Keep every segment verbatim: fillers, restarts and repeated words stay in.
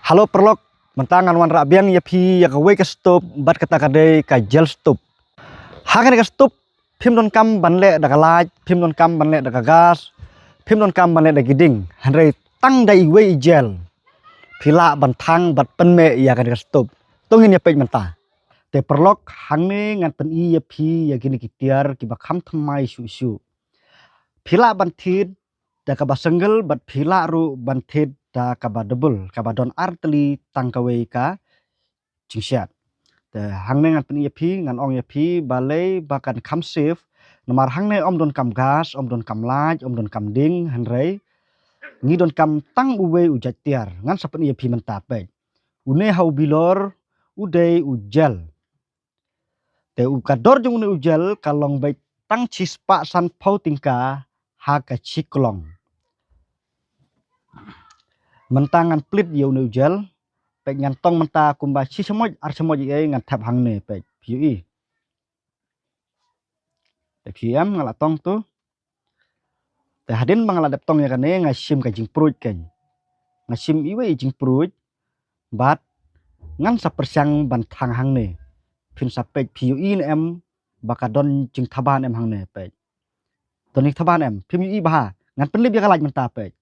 Hello paralok, mynta ngan wanrah biang ïa phi ïa kawei ka stove bad kata ka dei ka gel stove. Ha kane ka stove phim donkam ban leh da ka light, phim donkam ban leh da ka gas, phim donkam ban leh da ki ding. Hynrei tang da iwei i gel phi lah ban thang bad pynmeh ïa kane ka stove. To ngin ïa peit mynta. Te paralok, hangne ngan pyni ïa phi ïa kine ki tiar kiba kham thymmai shuh shuh. Phi lah ban thied da kaba single bad phi lah ruh ban thied da kaba double, kaba don ar tylli tang kawei ka jingshad. Te hangne ngan pyni ïa phi, ngan ong ïa phi balei ba kan kham safe. Namar hangne ym donkam gas, ym donkam light, ym donkam ding, hynrei ngi donkam tang uwei u jait tiar. Ngan sa pyni ïa phi mynta, peit. Une ha u bilor u dei u gel. Te u ka dor jong une u gel ka long beit tang shispah sanphew tyngka ha ka shi klong. Mynta ngan plie ïa une u gel, peit, ngan tong mynta kumba shi shamoit ar shamoit ïa ngan thep hangne, peit, phi ïohi. Te phi ïohi em, nga la tong tu. Te hadien ba nga la dep tong ïa kane, nga shim ka jingpruid kein. Nga shim iwei i jingpruid bad ngan sa pyrshang ban thang hangne. Phin sa peit, phi ïohi ne em ba ka don jingthaba ne em hangne, peit. Don jingthaba ne em, phim ïohi bha. Ngan pynlip ïa ka light mynta, peit.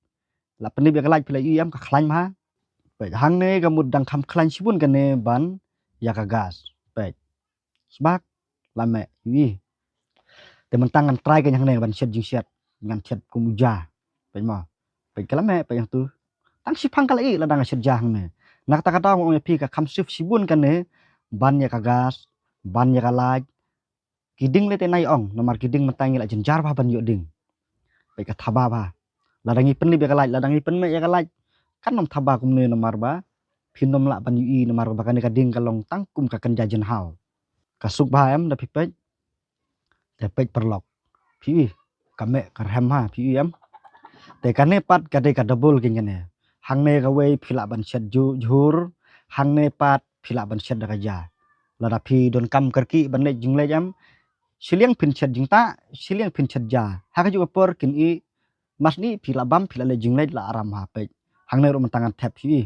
La pynlip ïa ka light phi la ïohi em, ka khlaiñ bha. Peit, hangne ka mut dang kham khlaiñ shibun kane ban ïa ka gas, peit. Sbak la meh, ïohi. Te mynta ngan try kein hangne ban shet jingshad, ngan shet kum u ja. Peit mo. Peit, ka la meh, peit, hangtu. Tang shiphang ka la ih lada nga shet ja hangne. Na kata ka daw nga ong ïa phi, ka kham safe shibun kane ban ïa ka gas, ban ïa ka light. Ki ding lei te nai ong, namar ki ding mynta ngi la jynjar bha ban ïoh ding. Peit, ka thaba bha. Lada ngi pynlip ïa ka light, lada ngi pynmeh ïa ka light, kan ym thaba kumne, namar ba phin ym lah ban ïohi, namar ba kane ka ding ka long tang kum ka kynja jynhaw. Ka suk bha em, da phi peit. Te peit paralok, phi ïohi, ka meh, ka rhem ha, phi ïohi em. Te kane pat ka dei ka double kein kane. Hangne kawei phi lah ban shet ju-, jhur, hangne pat phi lah ban shet da ka ja. Lada phi donkam kyrkieh ban leit jingleit em, shiliang phin shet jingtah, shiliang phin shet ja. Ha kajuh ka por kin ih, mas ni phi lah bam, phi lah leit jingleit la aram ha, peit. Hangne ruh mynta ngan thep, phi ïohi.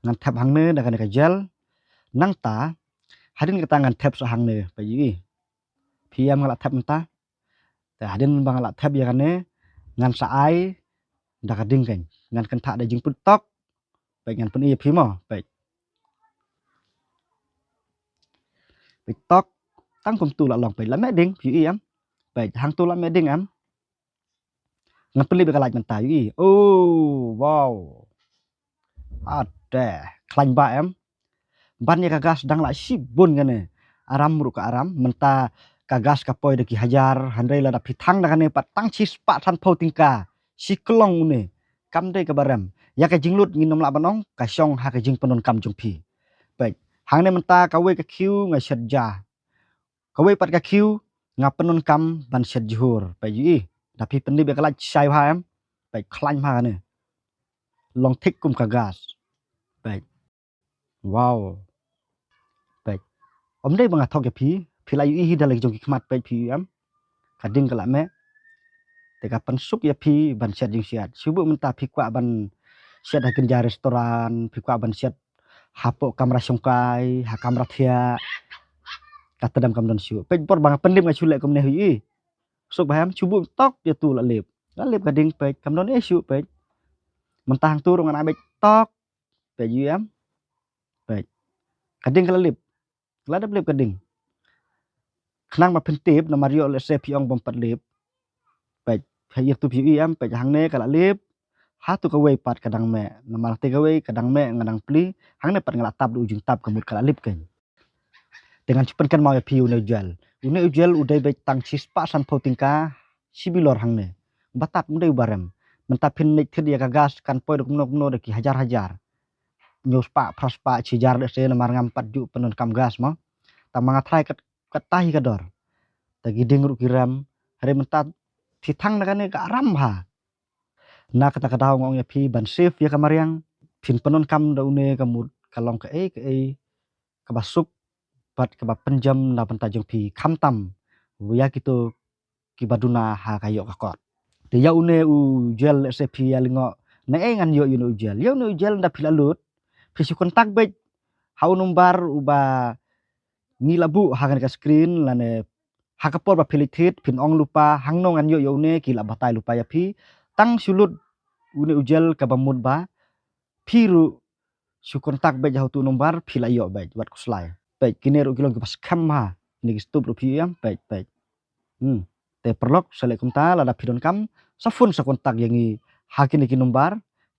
Ngan thep hangne da kane ka gel. Nangta hadien kata ngan thep sa hangne, peit, ïohi. Phi ïohi em, nga la thep mynta. Te hadien ba nga la thep ïa kane, ngan sa ai da ka ding kein. Ngan kynthah da jingput tok. Peit, ngan pyni ïa phi mo, peit. Peit, tok. Tang kumtu la long, peit, la meh ding, phi ïohi em. Peit, hangtu la meh ding em. Ngan pynlip ïa ka light mynta, ïohi. Oh, wow. Ade, khlaiñ bha em. Ban ïa ka gas dang lah shibun kane. Aram ruh ka aram, mynta ka gas ka poi da ki hajar, hynrei lada phi thang da kane pat tang shispah sanphew tyngka, shi klong une. Kam dei kaba rem. Ïa ka jinglut ngin ym lah ban ong ka shong ha ka jingpyndonkam jong phi. Peit, hangne mynta kawei ka khiew nga shet ja. Kawei pat ka khiew nga pyndonkam ban shet jhur. Peit, ïohi, da phi pynlip ïa ka light shai bha em. Peit, khlaiñ bha kane. Long thik kum ka gas. Peit. Wow. Peit. Ym dei ba nga thok ïa phi, phi la ïohi hi da la ki jong ki khmat, peit, phi ïohi em. Ka ding ka la meh. Te ka pynsuk ïa phi ban shet jingshad. Shu buh mynta phi kwah ban shet ha kynja restaurant, phi kwah ban shet hapoh kamra shongkai, ha kamra thiah. Kata dang kam don shuh. Peit, por ba nga pynlip nga shu leh kumne, ïohi. Suk bha em, shu buh tok ïa tu la lip. La lip ka ding, peit, kam don ei shuh, peit. Mynta hangtu ruh ngan ai beit tok. Peit, ïohi em. Peit. Ka ding ka la lip. Ka la dep lip ka ding. Khnang ba phin tip, namar ïoh lehse phi ong bym pat lip. Peit, peit, ïa tu phi ïohi em, peit, hangne ka la lip. Hatu kawei pat ka dang meh. Namar te kawei ka dang meh, nga dang plie. Hangne pat nga la tap da u jingtap, ka mut ka la lip kein. Te ngan shu pynkynmaw ïa phi une u gel. Une u gel u dei beit tang shispah sanphew tyngka, shi bilor hangne. Ba tad, ym dei uba rem. Mynta phin leit thied ïa ka gas kan poi da kumno kumno da ki hajar hajar. Hynñiew spah, phra spah, shi hajar lehse, namar ngam pat ju pyndonkam gas mo. Tang ma nga tharai kat, kata hi ka dor. Te ki ding ruh ki rem, hynrei mynta phi thang da kane ka aram bha. Na kata ka daw nga ong ïa phi ban save ïa ka mariang, phin pyndonkam da une ka mut ka long kaei kaei kaba suk bad kaba pynjem na bynta jong phi, khamtam ïa kito kiba duna ha ka ïoh ka kot. Te ïa une u gel, lehse phi ïa lyngngoh naei ngan ïoh ïa une u gel. Ïa une u gel, ynda phi la lut, Phi shu contact beit ha u number uba ngi la buh ha kane ka screen lane ha ka por ba phi leit thied phin ong lypa hangno ngan ïoh ïa une, ki la batai lypa ïa phi. Tang shu lut une u jel kaba mut ba phi ruh shu contact beit ha utu u number phi la ïoh beit wat khuslai. Peit kine ruh ki long kiba skhem ha kine ki stup ruh phi ïoh ïam peit peit. Hmm. Te paralok sa leh kumta lada phi donkam sa phone sa contact ïa ngi ha kine ki number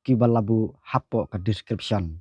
kiba la buh hapoh ka description.